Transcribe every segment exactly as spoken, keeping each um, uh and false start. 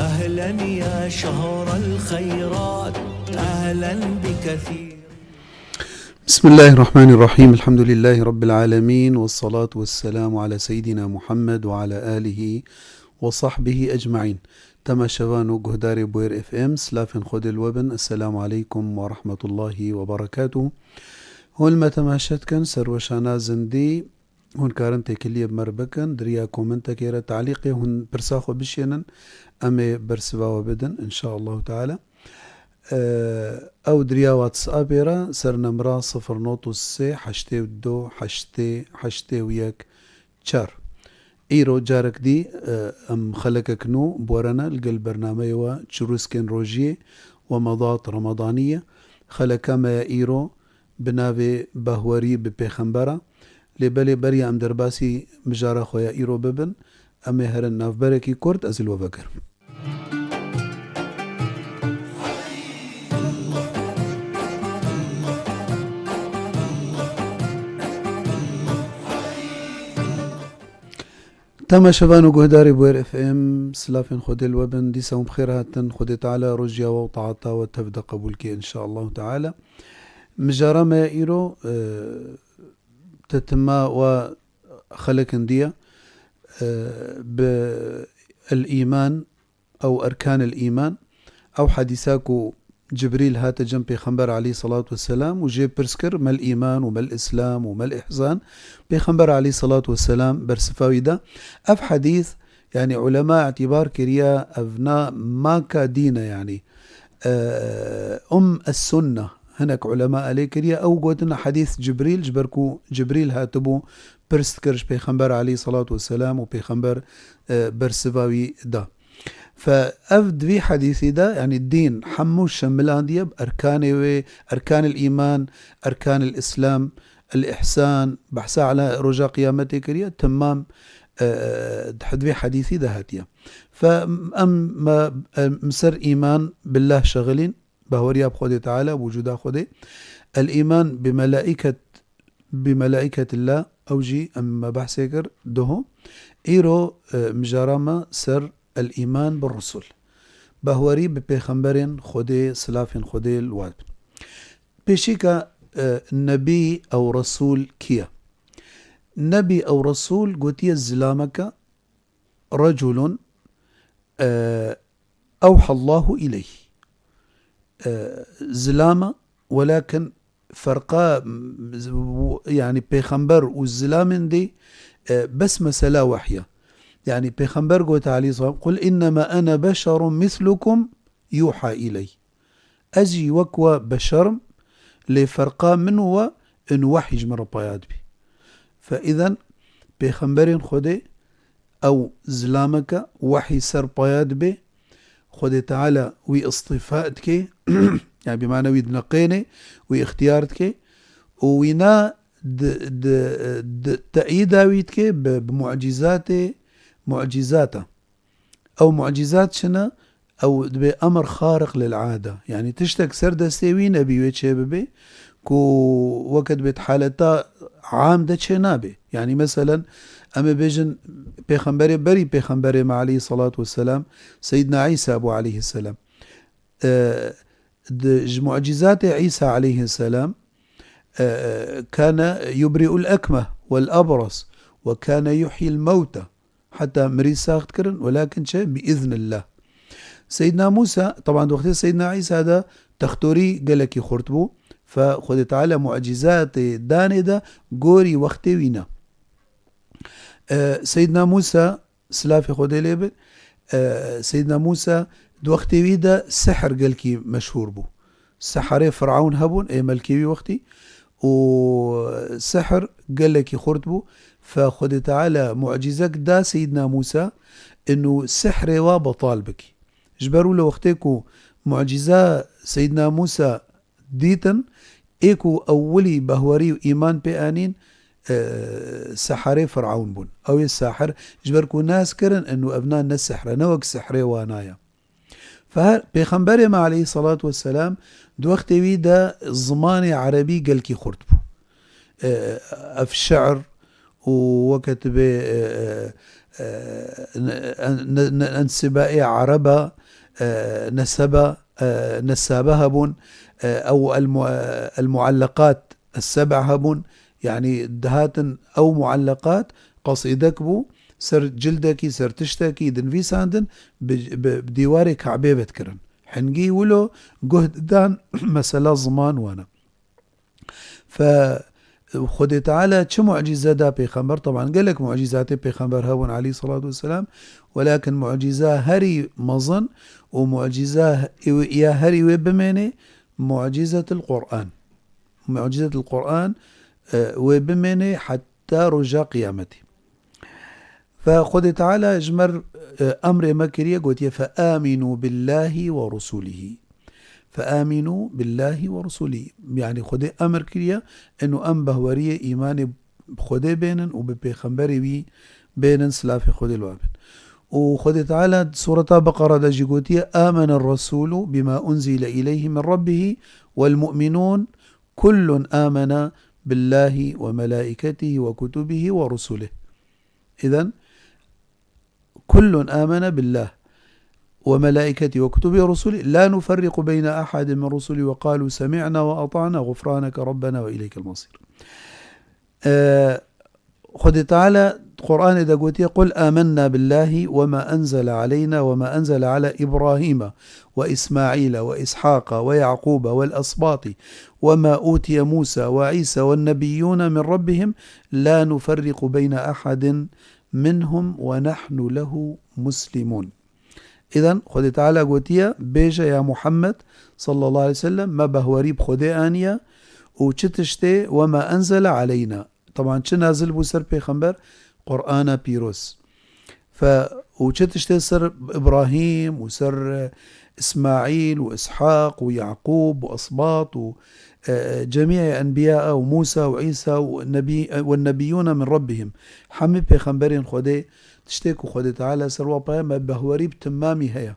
أهلا يا شهر الخيرات، أهلا بكثير. بسم الله الرحمن الرحيم. الحمد لله رب العالمين، والصلاة والسلام على سيدنا محمد وعلى آله وصحبه أجمعين. Temaşevan û guhdarê Bûyer F M, silafên Xwedê li we bin. Esselamu aleykum ve rahmetullahi ve berekatuh. Hûn li me temaşe dikin, serweşana zindî. Hûn karin têkiliyê bi me re bikin, di riya komentekê re, talîqê, hûn pirsa xwe bişênin, em ê bersiva we bidin, inşaallahu teala. Ew di riya WhatsAppê re ser nemra sifir not û sê heştê û du heştê heştê û yek çar. Îro carek dî, e, em xelekek nû bi we re ne li gel bernameyê we Çirûskên Rojiyê we Medat Remadanî ye. Xeleka me ya îro bi navê Bahwerî bi Pêxembera. Lê belê beriya em derbasî mijara xwe ya îro bibin, em ê herin navberekî kurt ez li we vegerim. Temaşevan û guhdarê Bûyer F M, silafên Xwedê li we bin, dîsa hûn bi xêr hatin, Xwedê Teala rojiya we û taata we tev de qebûl ke, inşaallahu teala. Mijara me ya îro, e, tetima we xelekin diye, e, bi el-îman, ew erkan el-îman, ew hedîsa ku Cibrîl hate cem Pêxember aleyhissalatu vesselam û jê pirs kir, "Mel îman û mel îslam û mel îhsan?" Pêxember aleyhissalatu vesselam bersifa wî da. Ev hedîs, yanî ulema îtîbar kiriye, ev na maka dîn e, yanî, e, um es-sunne. Hinek ulema alê kiriye, ew gotin hedîs Cibrîl, ji ber ku Cibrîl hatibû pirs dikir ji Pêxember aleyhissalatu vesselam û Pêxember, e, bersiva wî da. Fe ev di vî hedîsî de, yanî dîn hemû şemilandiye, erkanê wê, erkan el-îman, erkan el-îslam, el-îhsan, behsa ala roja qiyametê kiriye, temam, e, e, di vî hedîsî de hatiye. Fe em, me, em ser îman billah şexilîn, bahweriya bi Xwedê Teala, wicûda Xwedê. El-îman bi melaiket, bi melaiketillah, ew jî em me behsê kir, duho. Îro, e, mijara me ser el-îman bi rusul. Bahwerî bi pêxemberên Xwedê, silafên Xwedê li wan bin. Pêşîka, e, nebî ew resul kî ye? Nebî ew resul gotiye zilameke, reculun, e, ewhallahu ileyh. E, zilama, welakin ferqa, m-, z-, w-, yani pêxember û zilamên dê, e, bes mesela wehya. Yani pêxember gote aleyhisselam, "Kul innema ene beşerun mislukum yuha iley." Ez jî wek we beşer im, lê ferqa min û we in wehy ji min re paya dibî. Fe îden pêxemberên Xwedê ew zilameke wehy ser paya dibe, Xwedê Teala wî îstîfa dike, yani bi mane wî dineqêne, wî îxtiyar dike û wîna di, di, di teîda wî dike bi, bi mucîzatê, mucîzata. Ew mucîzat çi ne? Ew dibe emr xariq lil ade. Yani tiştek ser destê wî nebî wê çê bibe, ku weke dibe di haleta am de çê nabe. Yani meselen, em ê bêjin pêxemberê berî pêxemberê me aleyhissalatu vesselam, Seyyidina Îsa bû aleyhisselam. E, di, ji mucîzatê Îsa aleyhisselam, e, e, kane yubri'ul ekmeh vel abras ve kane yuhyil mewta. Heta mirî sax dikirin, welakin çi? Bi îznillah. Seyyidina Mûsa, teban di wextê Seyyidina Îsa de textorî gelekî xurt bû. Fe Xwedê Teala mucîzatê danê de gorî wextê wî ne. E, Seyyidina Mûsa, silafê Xwedê lê be, e, Seyyidina Mûsa di wextê wî de sihr gelkî meşhûr bû. Seherê Firavun hebûn ê melkê wî wextî û sihr gelekî xurt bû. Fe Xwedê Teala mucîzek da Seyyidina Mûsa, inu sihrê wa betal bikî. Ji ber wilo wextê ku mucîza Seyyidina Mûsa dîtin, ê ku ewilî behwerî û îman pê anîn, e, seherê Firavun bûn. Ew ê sahir, ji ber ku nas kirin, inu evna ne sihre, ne wek sihrê wana ye. Fe her, Pêxemberê me aleyhissalatu vesselam di wextê wî de zimanê erebî gelkî xurt bû. E, ev şi'r û weke tu bê, e, e, e, ne-, ne-, ne-, ensiba'ê ereba, e, neseba, e, nesabe hebûn, e, ew el mu-, el mualleqat es-seb'a hebûn, yanî dihatin ew mualleqat, qesîdek bû, ser cildekî, ser tiştekî dinivîsandin, bi, bi, bi dîwarê Kabê ve dikirin. Hingî wilo guh didan mesela ziman wana. Fe Xwedê Teala çi mucîze da pêxember? Teban gelek mucîzatê pêxember hebûn aleyhissalatu vesselam. Welakin mucîza herî mezin û mucîza ya herî wê bimênê mucîzetil Qur'an. Mucîzetil Qur'an, e, wê bimênê heta roja qiyametê. Fe Xwedê Teala ji me re, e, emrê me kiriye, gotiye, "Fe amînû billahî we rusulihî." "Fe amînû billahî we rusulihî." Yanî Xwedê emir kiriye, inu em behweriyê îmanê bi Xwedê bênin û bi pêxemberê wî bênin, silafê Xwedê li we bin. Û Xwedê Teala di Sureta Beqara de jî gotiye, "Amene Resûlû bima unzile ileyhi min Rabbihî wel mu'minûn, kullun amene billahî we melaîketihî we kutubihî we rusulih." Îden, "Kullun amene billah we melaîketî we kutubî we rusulî la nuferriqu beyne ahadin min rusulî we qalû semî'na we ata'na ğufraneke rabbena we ileykel masîr." Ee, Xwedê Teala Qur'anê de gotiye, "Qul amennâ billâhi ve mâ enzele aleyna ve mâ enzele ala İbrahîme ve İsmaîle ve İshâqa ve Ya'qûbe vel esbâti ve mâ utiye Musa ve İsa ven nebiyyûne min rabbihim la nuferriqu beyne ahadin minhum ve nahnu lehu muslimûn." Îden Xwedê Teala gotiye, "Bêje ya Muhammed sallallahu aleyhi ve sellem, me behwerî bi Xwedê aniye û çi tiştê ve ma enzele aleyna." Teban çi nazil bû ser pêxember? Qur'ana pîroz. Fe û çi tiştê ser Îbrahîm û ser, e, Îsmaîl û Îshaq û Yaqûb û esbat û, e, cemî enbiya û Mûsa û Îsa û nebî, e, ve nebiyyûne min rabbihim. Hemî pêxemberên Xwedê, tiştê ku Xwedê Teala ser wa paye me behwerî bi timamî heye.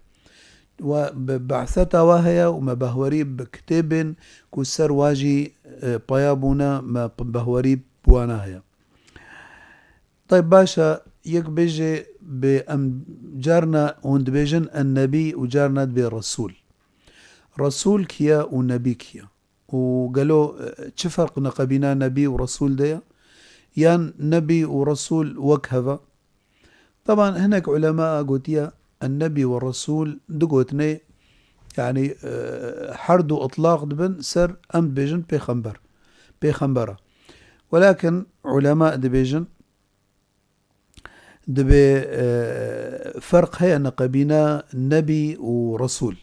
We bi behseta wa heye û me behwerî bi kitêbên ku ser wa jî, e, paya bûne, me behwerî bi wana heye. Tayb, baş e, yek bêje bi em carna hûn dibêjin en nebî û carna dibê resûl. Resûl kî ye û nebî kî ye? Û gelo, e, çi ferq neqebîna nebî û resûl de ye? Yan nebî û resûl wek hev e? Teban hinek ulema gotiye, en-nebî we resûl du gotinê, yanî, e, her du itlaq dibin ser em dibêjin pêxember, pêxembera. Welakin ulema dibêjin, dibê, e, ferq heye neqebîna nebî û resûl.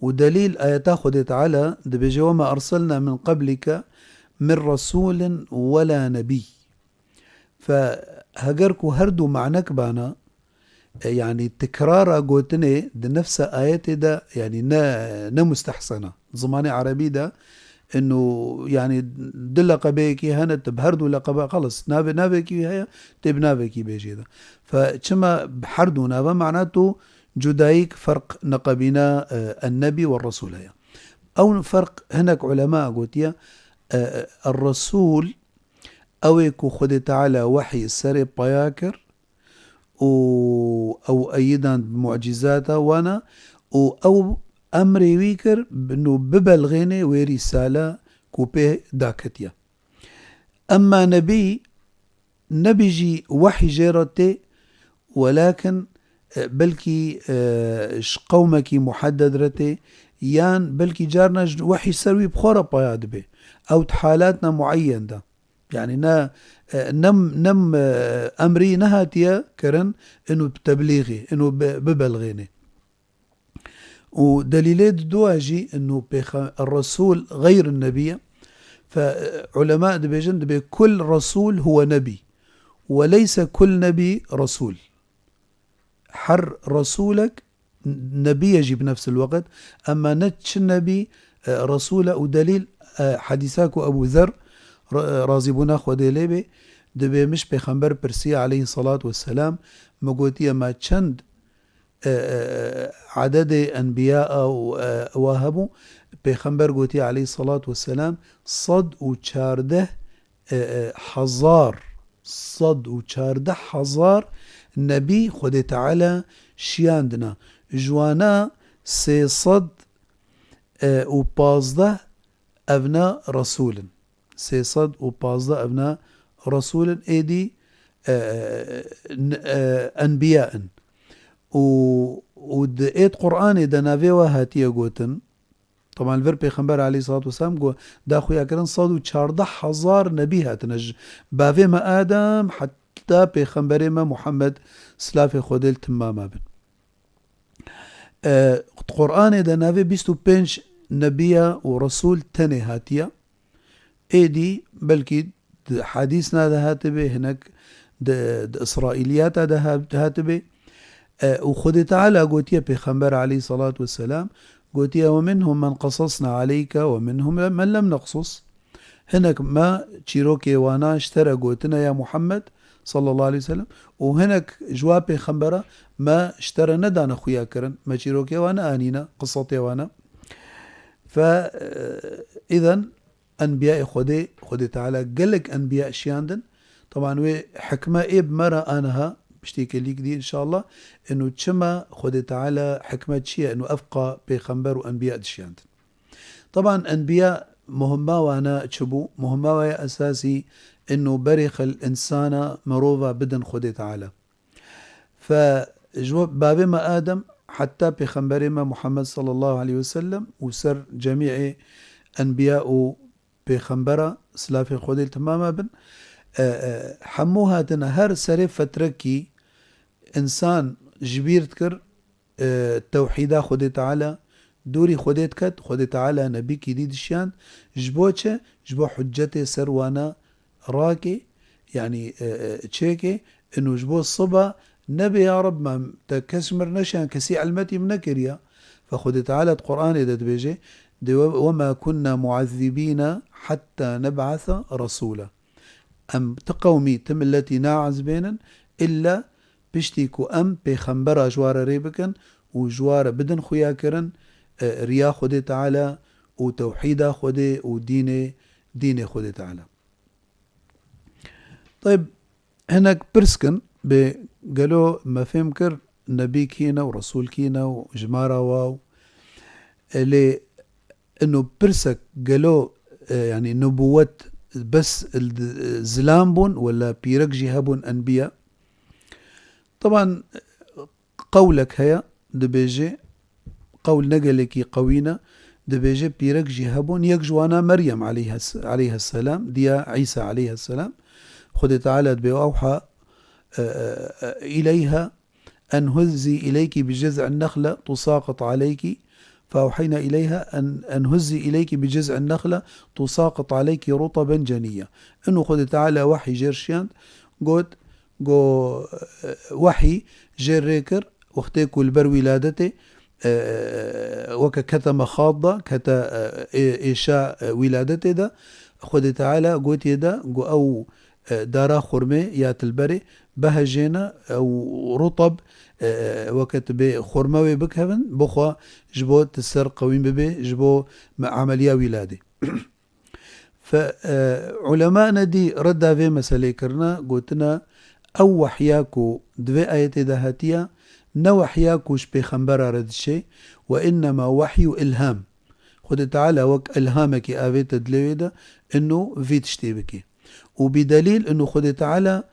Û delîl ayeta Xwedê Teala dibêje, "Ve ma erselna min qeblike min resûlin wela nebî." Fe heger ku her du manek bana, e, yanî tikrara gotinê di nefsa ayetê de, yanî ne, ne mustehsena. Zimanê erebî de, inu, yanî du leqebeyekî hene, tu bi her du leqebe, xelas, navê, navekî heye, tê bi navekî bêjê de. Fe çima bi her du nave, mana tu cudayîk, ferq neqebîna, e, en-nebî we resûl heye. Ew ferq hinek ulema gotiye, e, e, resûl, ew ê ku Xwedê Teala wehî serê paya kir û ew eyidan bi mucîzata wana û ew emrê wî kir, bi-, nû bibelxênê wê rîsale ku pê daketiye. Emma nebî, nebî jî wehî jê re tê, welakin, e, belkî, e, ji qewmekî muhedded re tê, yan belkî carna ji wehî ser wî bi xwe re paya dibe. Ew di halatna mueyyen de. Yanî ne, e, nem, nem, e, emrî nehatiye kirin, inu bi teblîxê, inu bi, bibelxênê. Û delîlê di dua jî inu pêxe-, resûl xeyr nebî ye. Fe, e, ulema dibêjin, dibê kul resûl huwe nebî. Ve leyse kul nebî resûl. Her resûlek nebî ye jî bi nefsil weqt, emma ne çi nebî, e, resûl e û delîl, e, hedîsa ku Ebû Zer, ra-, razîbûna Xwedê lê bê, dibê min ji pêxember pirsiye aleyhisselatu vesselam, min gotiye me çend, e, e, e, ededê enbiya û, e, wa hebû, pêxember gotiye aleyhisselatu vesselam, sed û çardeh e, e, hezar, sed û çardeh hezar nebî Xwedê Teala şiyandina. Ji wana sê sed û pazdeh evna resûl in. Sê sed û pazdeh evna resûl in, êdî, e, n-, e, enbiya in. Û, û di êd Qur'anê de navê we hatiye gotin. Teban li vir Pêxember aleyhissalatu vesselam got, da xuya kirin sed û çardeh hezar nebî hatine ji bavê me Adem heta Pêxemberê me Muhammed, silafê Xwedê li timama bin. E, Qur'anê de navê bîst û pênc nebiya û resûl tenê hatiye. Êdî belkî di hadîsna de hatibê, hinek di, di Îsraîliyata de ha-, hatibê. E, û Xwedê Teala gotiye Pêxember aleyhissalatu vesselam, gotiye, "Ve minhum men qasasna aleyke ve minhum men lem neqsus." Hinek me çîrokê wana ji te re gotine ya Muhammed sallallahu aleyhi ve sellem û hinek ji wa pêxembera me ji te re nedane xuya kirin, me çîrokê wana anîne, qisatê wana. Fe, e, îden enbiyayê Xwedê, Xwedê Teala gelek enbiya şiyandin. Teban wê hikme ê bi me re aniha, piştî kelîk dî inşallah, inu çima Xwedê Teala hikmet çi ye, inu evqa pêxember û enbiya dişiyandin. Teban enbiya muhimma wana çi bû? Muhimma waya esasî inu berê xil insana, mirova bidin Xwedê Teala. Fe ji bo bavê me Adem heta Pêxemberê me Muhammed sallallahu aleyhi ve sellem û ser cemîê enbiya û pêxembera, silafê Xwedê li timama bin, e, e, hemû hatine her serê fetrekî însan ji bîr dikir, e, tewhîda Xwedê Teala, dûrî Xwedê diket, Xwedê Teala nebîkî dî dişiyand, ji bo çi? Ji bo huccetê ser wana rakê, yanî, e, e, çêkê, inu ji bo siba nebe ya Reb, ma te kes ji mir neşiyan, kesî elmetî min nekiriya. Fe Xwedê Teala di Qur'anê de dibêje, de, "Ve, ve ma kunna muazzibîna hatta neb'asa resûla." Em ti qewmî, ti milletî naezibênin, illa piştî ku em pêxembera ji wa re rê bikin û ji wa re bidin xuya kirin, e, riya Xwedê Teala û tewhîda Xwedê û dînê, dînê Xwedê Teala. Tayb, hinek pirs kin, bê gelo me fêm kir, nebî kî ne û resûl kî ne û jimara wa û, e, lê ino pirsek gelo, e, yanî nubûwet bes li, e, zilam bûn, wela pîrek jî hebûn enbiya? Teban, qewlek heye, dibêje, qewl ne gelekî qewî ne, dibêje pîrek jî hebûn, yek ji wana Meryem aleyhes-, aleyhesselam, diya Îsa aleyhesselam. Xwedê Teala dibê, "Ewha, e, e, e, ileyha en huzzî ileyki bi ciz'in nexle tusaqit aleyki, fe ewheyna ileyha en, en huzzî ileyki bi ciz'in nexle tusaqit aleyki rutaben ceniyya." Ino Xwedê Teala wehî jêr şiyand, got, Go, e, wehî jê rê kir, wextê ku li ber wîladetê, e, weke kete mexad de, kete, e, ê-, êşa, e, wîladetê de, Xwedê Teala gotiye de, go ew, e, dara xurmê ya tilberê behejêne, ew rutab, e, e, weke tu bê xurme wê bikevin, bixwe ji bo tu ser qewîn bibê, ji bo me ameliya wîladê. Fe, e, ulema ne dî redda vê meselê kirine, gotine, ew wehya ku di vê ayetê de hatiye, ne wehya ku ji pêxembera re diçê, we innema wehyu ilham. Xwedê Teala wek ilhamekî avête dilê wê de, ino vî tiştê bikê. Û bi delîl ino Xwedê Teala,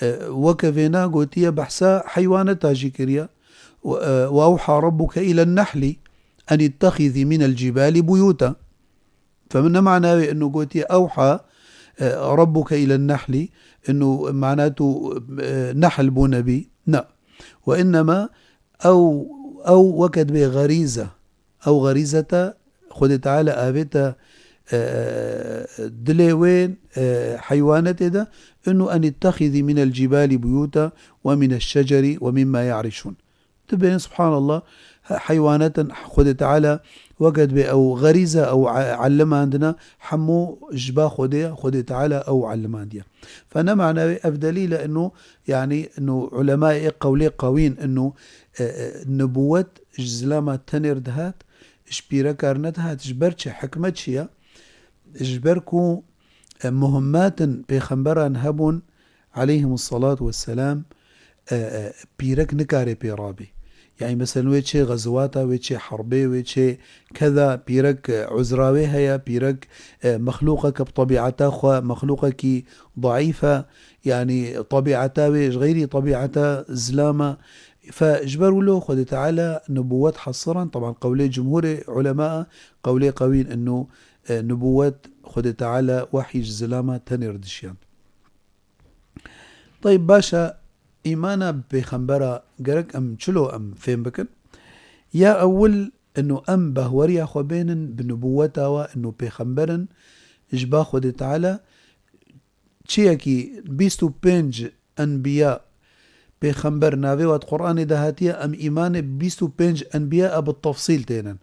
e, weke vêna gotiye, behsa heywaneta jî kiriye. Û, e, "Ve ewha Rabbuke îlen nehlî en ittehizî minel cîbalî buyûta." Fe min ne mana wê inu gotiye ewha, e, Rabbuke îlen nehlî, inu manatu, e, nehl bûne bî. Na. Ve innema ew, ew weke dibê xerîze. Ew xerîzete Xwedê Teala avête, e, dilê wê, e, heywanetê de, inu en ittehizî minel cîbalî buyûta ve mineş şeceri ve mimma ya'rişûn. Dibên, subhanallah, he-, heywanetin Xwedê Teala weke dibê ew xerîze, ew e-, ellimandine, hemû ji ba Xwedê ye, Xwedê Teala ew ellimandiye. Fe ne mana wê ev delîl e inu, yanî inu ulemayê ê qewlê qewîn inu, e, e, nubûwet ji zilama tenêr dihat, ji pîrekar nedihat, ji ber çi, hikmet çi ye? Ji ber ku, e, muhimmatin pêxemberan hebûn, aleyhimus salatu vesselam, e, e, pîrek nikare pê rabê. Yani, meselen, wê çê xezwata, wê çê herbê, wê çê keda, pîrek, e, uzra wê heye, pîrek, e, mexlûqeke bi tebîeta xwe, mexlûqekî daîf e, yani, tebîeta wê ji xeyrî tebîeta zilam e. Fe ji ber wilo Xwedê Teala nubuwet hesiran, teban qewlê cumhurê ulema, qewlê qewîn inu, e, nubuwet Xwedê Teala wehî ji zilama tenê re dişiyand. Tayib, baş e, îmana bi pêxembera gerek em çilo em fêm bikin? Ya ewil, inu em bahweriya xwe bênin bi nubuweta we, inu pêxemberin ji ba Xwedê Teala, çiyekî bîst û pênc enbiya pêxember navê we di Qur'anê de hatiye, em îmanê bîst û pênc enbiya e bi tefsîl tênin.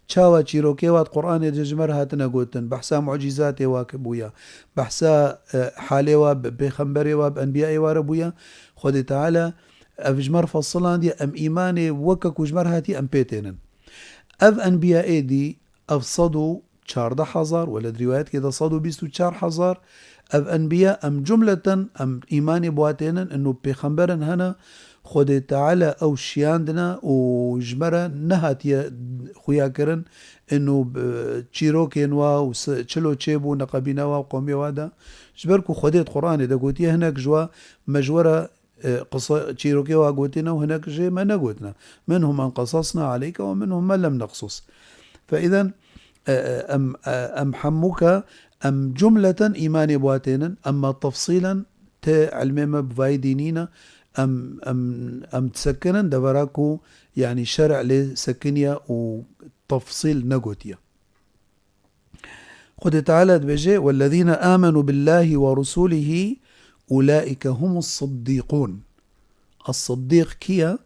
Çawa çîrokê wa di Qur'anê de ji me re hatine gotin, behsa mucîzatê wa ke bûya, behsa, e, halê wa bi pêxemberê wa, bi enbiyayê wa re bûya, Xwedê Teala ev ji me re fesilandiye, em îmanê weke ku ji me re hatiye, em pê tênin. Ev enbiya êdî, ev sed û çardeh hezar, wele di rîwayetkê de sed û bîst û çar hezar, ev enbiya em cumleten, em îmanê bi wa tênin, inu pêxemberin hene, Xwedê Teala ew şiyandine û ji me re nehatiye xuya kirin, inu, e, çîrokên wa û se-, çilo çêbû neqebîna wa û qewmê wa de. Ji ber ku Xwedê di Qur'anê de gotiye, hinek ji wa me ji we re, e, qisa, çîrokê wa gotine û hinek jê me negotine. Minhum men qasasna aleyke ve minhum men lem neqsus. Fe îzen, e, e, em, e, em hemûka, em cumleten îmanê bi wa tênin, emma tefsîlen tê ilmê me bi vayî dînî ne, em, em, em disekinin devera ku, yanî şer'ê lê sekiniye û tefsîl negotiye. Xwedê Teala dibêje, "Wellezîne âmenû billâhi ve rusûlihî ulâike humus siddîqûn." Es-Siddîq kî ye?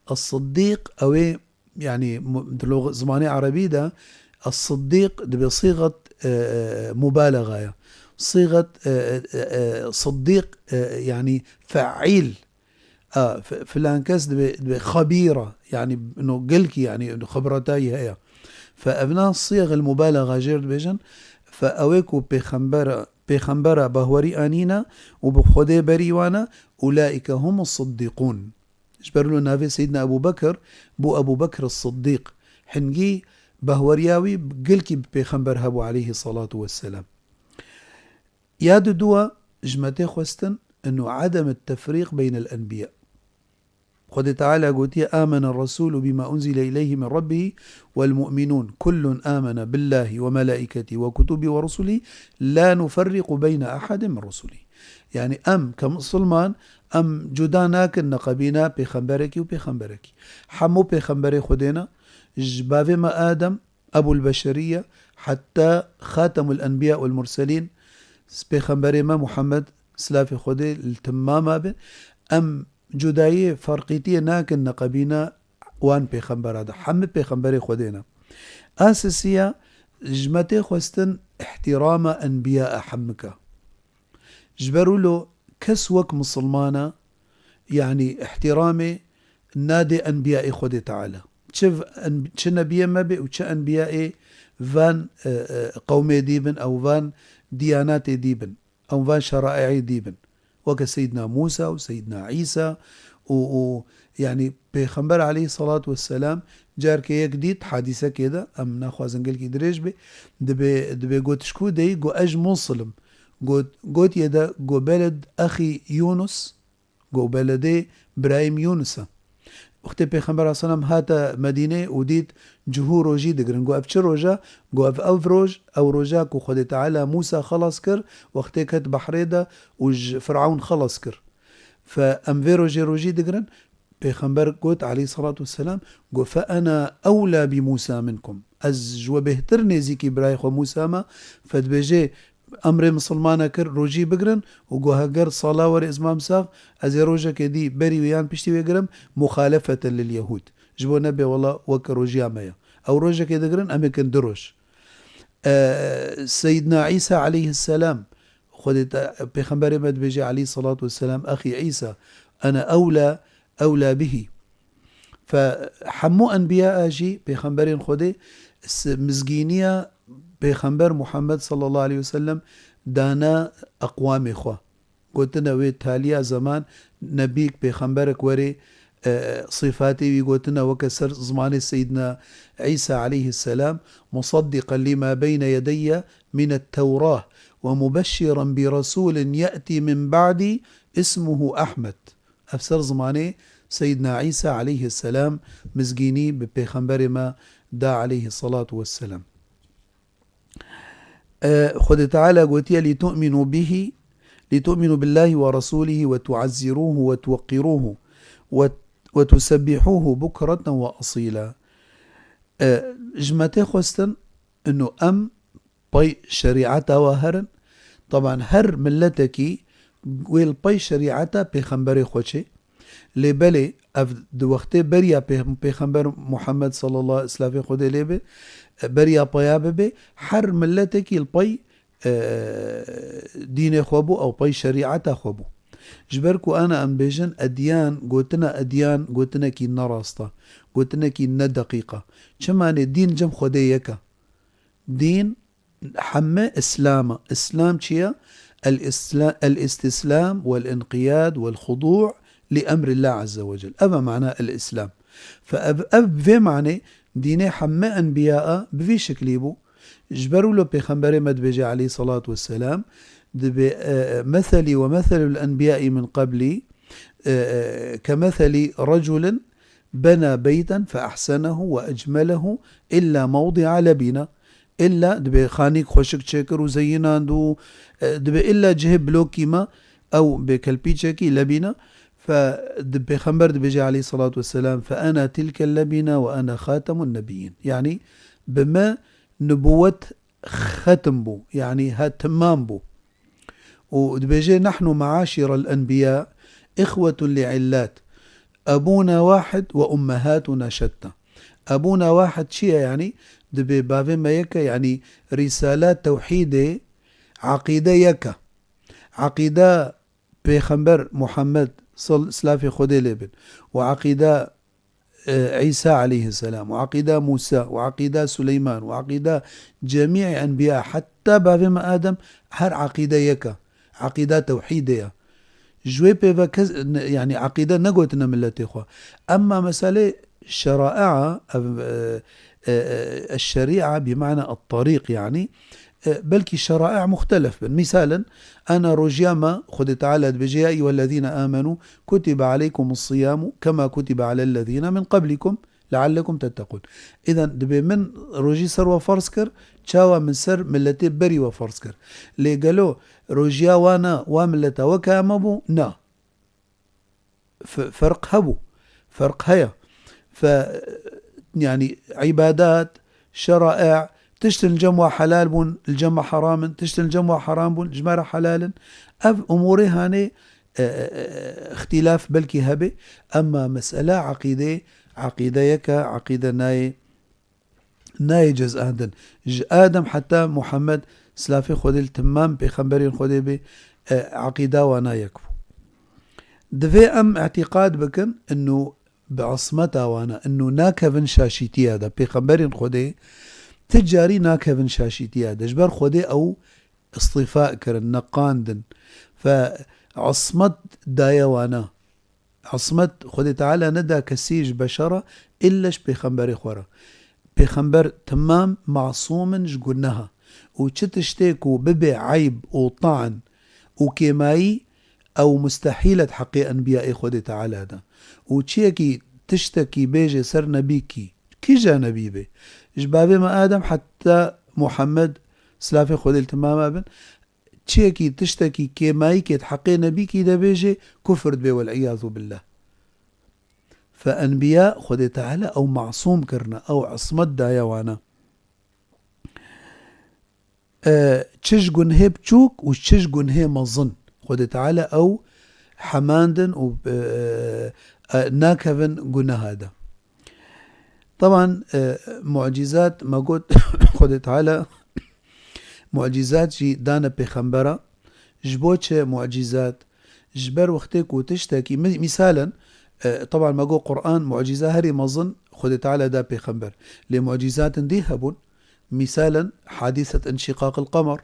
Es-Siddîq ew ê, yanî, mu-, di lo-, zimanê erebî de Es-Siddîq dibe sîxet, e, e, mubalexa ye. Sîxet, e, e, e, e, Siddîq, e, yanî feîl. A, f-, filan kes dibe, dibe xebîr e, yanî, no, gelkî, yanî, xibretayî heye. Fe evna sîyexil mubalexa jê re dibêjin, fe ew ê ku pêxembera, pêxembera bahwerî anîne û bi Xwedê berî wan e, ulâike humus siddîqûn. Ji ber wilo navê Seyyidina Ebû Bekir bû Ebû Bekir Siddîq. Hingî bahweriya wî gelkî bi pêxember hebû aleyhî salatu vesselam. Ya didû, ji me tê xwestin, inu adem tefrîq beynel enbiya. Xwedê Teala gotiye, "Amene Resûlu bîma unzile ileyhi min Rabbihî wel mu'minûn, kullun amene billâhi ve melâiketî ve kutubî ve rusulî, la nuferriqu beyne ehadin min rusulî." Yanî em, ke misilman, em cuda nakin neqebîna pêxemberekî û pêxemberekî. Hemû pêxemberê Xwedê ne, ji bavê me Adem, Ebul Beşeriye, heta Xatemul Enbiya wel Murselîn, pêxemberê me Muhammed, silafê Xwedê li timama be, em cudayiyê, ferqîtiyê nakin neqebîna wan pêxembera de. Hemî pêxemberê Xwedê ne. A sisiya, ji me tê xwestin îhtîrama enbiya e hemika. Ji ber wilo kes wek misilman e, yanî îhtîramê nadê enbiyayê Xwedê Teala. Çi v-, en-, çi nebiyê me bê û çi enbiyayê van, e, e, qewmê dî bin, ew van diyanatê dî bin, ew van şeraîê dî bin. Weke Seyyidina Mûsa û Seyyidina Îsa û, û, yanî Pêxember aleyhissalatu vesselam carkê yek dît, hadîsekê de, em naxwazin gelkî dirêj bê, dibê, dibê got, "Ji ku deyî?" Got, "Ez ji Mûsil im." Got, gotiye de, got, "Beled exî Yûnus." Got, "Beledê birayê min Yûnus e." Wextê Pêxember aleyhisselam hate Medînê û dît cihû rojî digirin. Got, "Ev çi roj e?" Got, "Ev, ev roj, ew roja ku Xwedê Teala Mûsa xelas kir, wextê ket behrê de û ji Firewn xelas kir. Fe em vê rojê rojî digirin." Pêxember got, aleyhissalatu vesselam, got, "Fe ena ewla bi Mûsa minkum." Ez ji we bêhtir nêzîkî birayê xwe Mûsa me. Fe dibêje, emrê misilmana kir, rojî bigirin û got, "Heger sala were ez mam sax, ez ê rojekê dî berî wê yan piştî wê girim, muxalefeten lil yehûd." Ji bo nebe wela weke rojiya me ye. Ew rojekê digirin, em ê kin du roj. E, Seyyidina Îsa aleyhisselam, Xwedê te-, Pêxemberê me dibêje aleyhissalatu vesselam, "Exî Îsa, ene ewla, ewla bihî." Fe hemû enbiya jî, pêxemberên Xwedê, s-, mizgîniya Pêxember Muhammed sallallahu aleyhi ve sellem dane eqwamê xwe. Gotine wê taliya zeman nebîk, pêxemberek were, e, sîfatê wî gotine weke ser zimanê Seyyidina Îsa aleyhisselam, "مصدقا لما بين يدي من التوراة ومبشرا برسول يأتي من بعدي اسمه أحمد." Ev ser zimanê Seyyidina Îsa aleyhisselam mizgînî bi pêxemberê me da aleyhissalatu vesselam. E, Xwedê Teala gotiye, "لتؤمنوا به، لتؤمنوا بالله ورسوله وتعزروه وتوقروه وت-، وتسبحوه بكرة وأصيلا." E, ji me tê xwestin, ino em pey şerîeta wa herin. Taban her miletekî wê li pey şerîeta pêxemberê xwe çê. Lê belê ev di wextê beriya pê-, pêxember Muhammed sallallahu, silafê Xwedê lê be, beriya peya bibe, her miletekî li pey, e, dînê xwe bû, ew pey şerîeta xwe bû. Ji ber ku ana em bêjin edyan, gotina edyan, gotinekî ne rast e, gotinekî ne deqîq e. Çima ne dîn cem Xwedê yek e. Dîn heme Îslam e. Îslam çi ye? El-Îsla-, el-îstîslam wel-înqiyad wel-xudû' li emrîllah azze ve cel. Ev e mana el-Îslam. Fe ev, ev bi vê manê dînê heme enbiya e, bi vî şiklî bû. Ji ber wilo pêxemberê me dibêje aleyhissalatu vesselam, dibê, e, "Meselî ve meselul enbiyai min qablî, e, e, kemeselî reculin bena beyten fe ahsenehu ve ecmelehu illa mewdi'a lebîne." Îlla dibê xanîk xweşik çêkir û zeyinand û, e, dibê îlla cihê blokî me ew bê kelpîçekî lebîne. Fe di pêxember dibêje aleyhissalatu vesselam, "Fe ena tilkel lebîne ve ena xatemun nebiyyin." Yanî bi me nubuwet xetim bû, yanî he timam bû. Û dibêje, "Nahnu meaşîrel enbiya îxwetun li illat. Ebûna wahid ve ummehatuna şetta." Ebûna wahid çi ye yanî? Dibê bavê me yek e, yanî rîsala tewhîdê, eqîde yek e. Eqîda Pêxember Muhammed sal-, silafê Xwedê lê bin û eqîda, e, Îsa aleyhisselam û eqîda Mûsa û eqîda Suleyman û eqîda cemî enbiya heta bavê me Adem her eqîde yek e. Eqîda tewhîdê ye. Ji wê pê ve kes, ne, yanî eqîde negotine miletê xwe. Emma meselê şera'a, ev, e, e, e, şerî'a bi mana et-tarîq yanî, e, belkî şera'a muxtelef bin. Misalen, ana rojiya me, Xwedê Teala dibêje, "Ya eyyuhellezîne âmenû kutibe aleykumus-siyamu kema kutibe alellezîne min qablikum leallekum tettekûn." Îden dibê min rojî ser we ferz kir, çawa min ser miletê berî we ferz kir. Lê gelo rojiya wana wa mileta weke me bû? Na. F-, ferq hebû. Ferq heye. Fe, yanî îbadat, şeraî, tiştin li cem wa helal bûn, li cem me heram in, tiştin li cem wa heram bûn, ji me re helal in. Ev umûrê hanê, e, e, e, îxtîlaf belkî hebe, emma mesele eqîdê, eqîde yek e, eqîde nayê nayê cezandin. Ji Adem heta Muhammed, silafê Xwedê li timam pêxemberên Xwedê bê, e, eqîda wana yek bû. Divê em îtîqad bikin, inu bi ismeta wana, inu nakevin şaşîtiya de. Pêxemberên Xwedê ti carî nakevin şaşîtiya de. Ji ber Xwedê ew îstîfa kirin, neqandin. Fe ismet daye wana. Ismet Xwedê Teala neda kesî ji beşer re, îlle ji pêxemberê xwe re. Pêxember timam masûm in ji guneha. Û çi tiştê ku bibe eyb û ta'n û kêmayî, ew mustehîl e di heqê enbiyayê Xwedê Teala de. Û çiyekî tiştekî bêje ser nebîkî, kîja nebî be, ji bavê me Adem heta Muhammed, silafê Xwedê li timama bin, çiyekî tiştekî kêmayîkê di heqê nebîkî de bêje, kufr dibe, wel'iyâzu billah. Fe enbiya Xwedê Teala ew masûm kirine, ew ismet daye wana. E, çi ji gunhê biçûk û çi ji gunhê mezin. Xwedê Teala ew hemandin û, e, e, nakevin guneha de. Teban, e, mucîzat, me got, Xwedê Teala mucîzat jî dane pêxembera. Ji bo çi mucîzat? Ji ber wextê ku tiştekî, mi-, mîsalen, e, teban me got Quran, mucîza herî mezin Xwedê Teala da pêxember. Lê mucîzatin dî hebûn. Mîsalen, hadîset înşîqaqil qemer.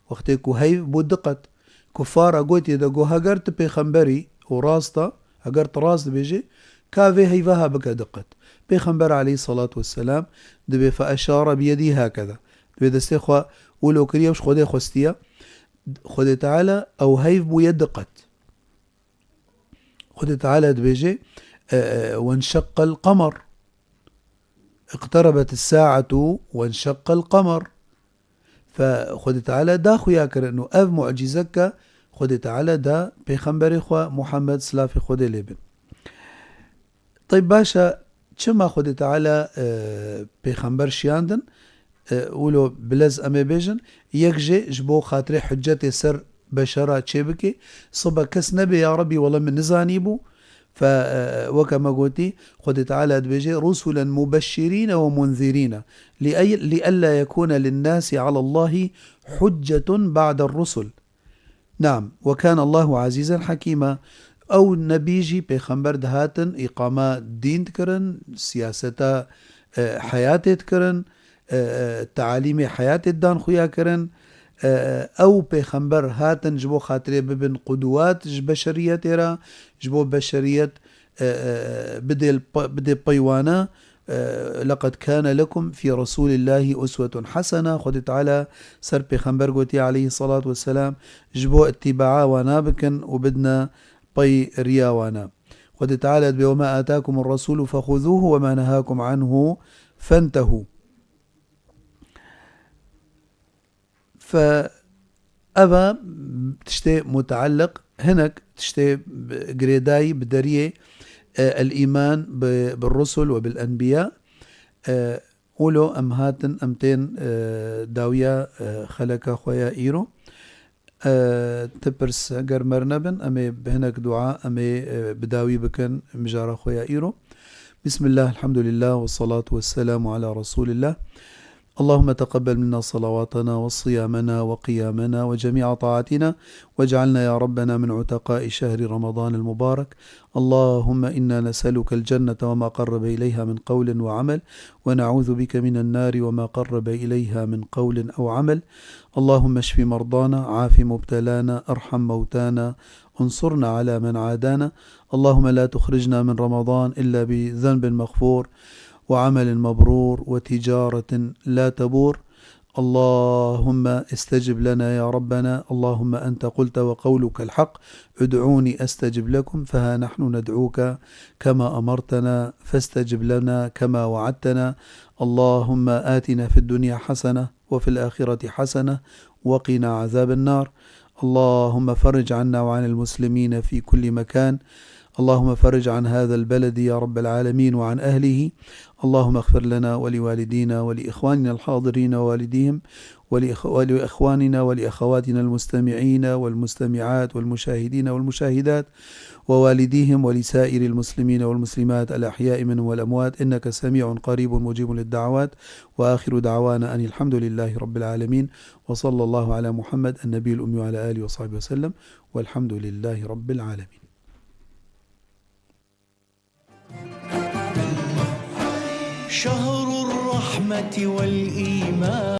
Wextê ku heyv bû diqet. Kufara gotiye de got, heger tu pêxemberî, û rast e, heger tu rast dibêjê, ka vê heyva ha bike diqet. Pêxember aleyhissalatu vesselam dibê fe eşara bi yedî hakeza. Dibê destê xwe wilo kiriye û ji Xwedê xwestiye. Xwedê Teala ew heyv bûye diqet. Xwedê Teala dibêje, e, e, "Wenşeqqel qemer. Iqterebet saetu wenşeqqel qemer." Fe Xwedê Teala da xuya kirin û ev mucîzeke Xwedê Teala da pêxemberê xwe Muhammed, silafê Xwedê lê bin. Teyb baş e, çima Xwedê Teala, e, pêxember şiyandin? E, wilo bilez em ê bêjin, yek jê ji bo xatirê hüccetê ser beşera çêbike, sibe kes nebê, ya Rebî, wele min nizanîbû. Fe, e, weke me gotî, Xwedê Teala dibêje, "Rusulen mubeşşirîne ve munzirîne, li ey-, li ella yekûne linnâsi alallâhi huccetun ba'der rusul." Naam, "Ve kâne Allâhu azîzen hakîmâ." Ew nebî jî pêxember dihatin, îqama dîn dikirin, siyaseta, e, heyatê dikirin, e, e, tealîmê heyatê didan xuya kirin. E, e, ew pêxember hatin ji bo xatirê bibin qudwat ji beşeriyetê re, ji bo beşeriyet, e, e, bidê, bidê pey wana. E, "Leqed kâne lekum fî Resûlillâhi uswetun hasene." Xwedê Teala ser pêxember gotiye aleyhissalatu vesselam, ji bo îtîbaa wana bikin û bidine pey riya wana. Xwedê Teala dibê, "Ve ma atakumur rasûlu fexuzûhu ve ma nehâkum anhu fentehû." Fe eva tiştê mutealliq, hinek tiştê bi-, girêdayî bi deriyê, e, el-îman bi, bi rusul ve bil enbiya. E, wilo em hatin, em tên, e, dawiya, e, xeleka xwe ya îro. E, ti pirs, ger mer nebin, em ê bi hinek dua, em ê, e, bi dawî bikin mijara xwe ya îro. Bismillah, elhamdülillah, ve salatu ve selamu ala Resulillah. اللهم تقبل منا صلواتنا وصيامنا وقيامنا وجميع طاعاتنا، واجعلنا يا ربنا من عتقاء شهر رمضان المبارك. اللهم إنا نسألك الجنة وما قرب إليها من قول وعمل، ونعوذ بك من النار وما قرب إليها من قول أو عمل. اللهم اشف مرضانا، عاف مبتلانا، ارحم موتانا، انصرنا على من عادانا. اللهم لا تخرجنا من رمضان إلا بذنب مغفور، وعمل مبرور، وتجارة لا تبور. اللهم استجب لنا يا ربنا. اللهم أنت قلت وقولك الحق، ادعوني أستجب لكم، فها نحن ندعوك كما أمرتنا، فاستجب لنا كما وعدتنا. اللهم آتنا في الدنيا حسنة وفي الآخرة حسنة وقنا عذاب النار. اللهم فرج عنا وعن المسلمين في كل مكان. اللهم فرج عن هذا البلد يا رب العالمين وعن أهله. اللهم اغفر لنا ولوالدينا ولإخواننا الحاضرين ووالديهم ولإخ-، ولإخواننا ولأخواتنا المستمعين والمستمعات والمشاهدين والمشاهدات ووالديهم ولسائر المسلمين والمسلمات الأحياء منهم والأموات، إنك سميع قريب مجيب للدعوات. وآخر دعوانا أن الحمد لله رب العالمين، وصلى الله على محمد النبي الأمي وعلى آله وصحبه وسلم، والحمد لله رب العالمين. شهر الرحمة والإيمان.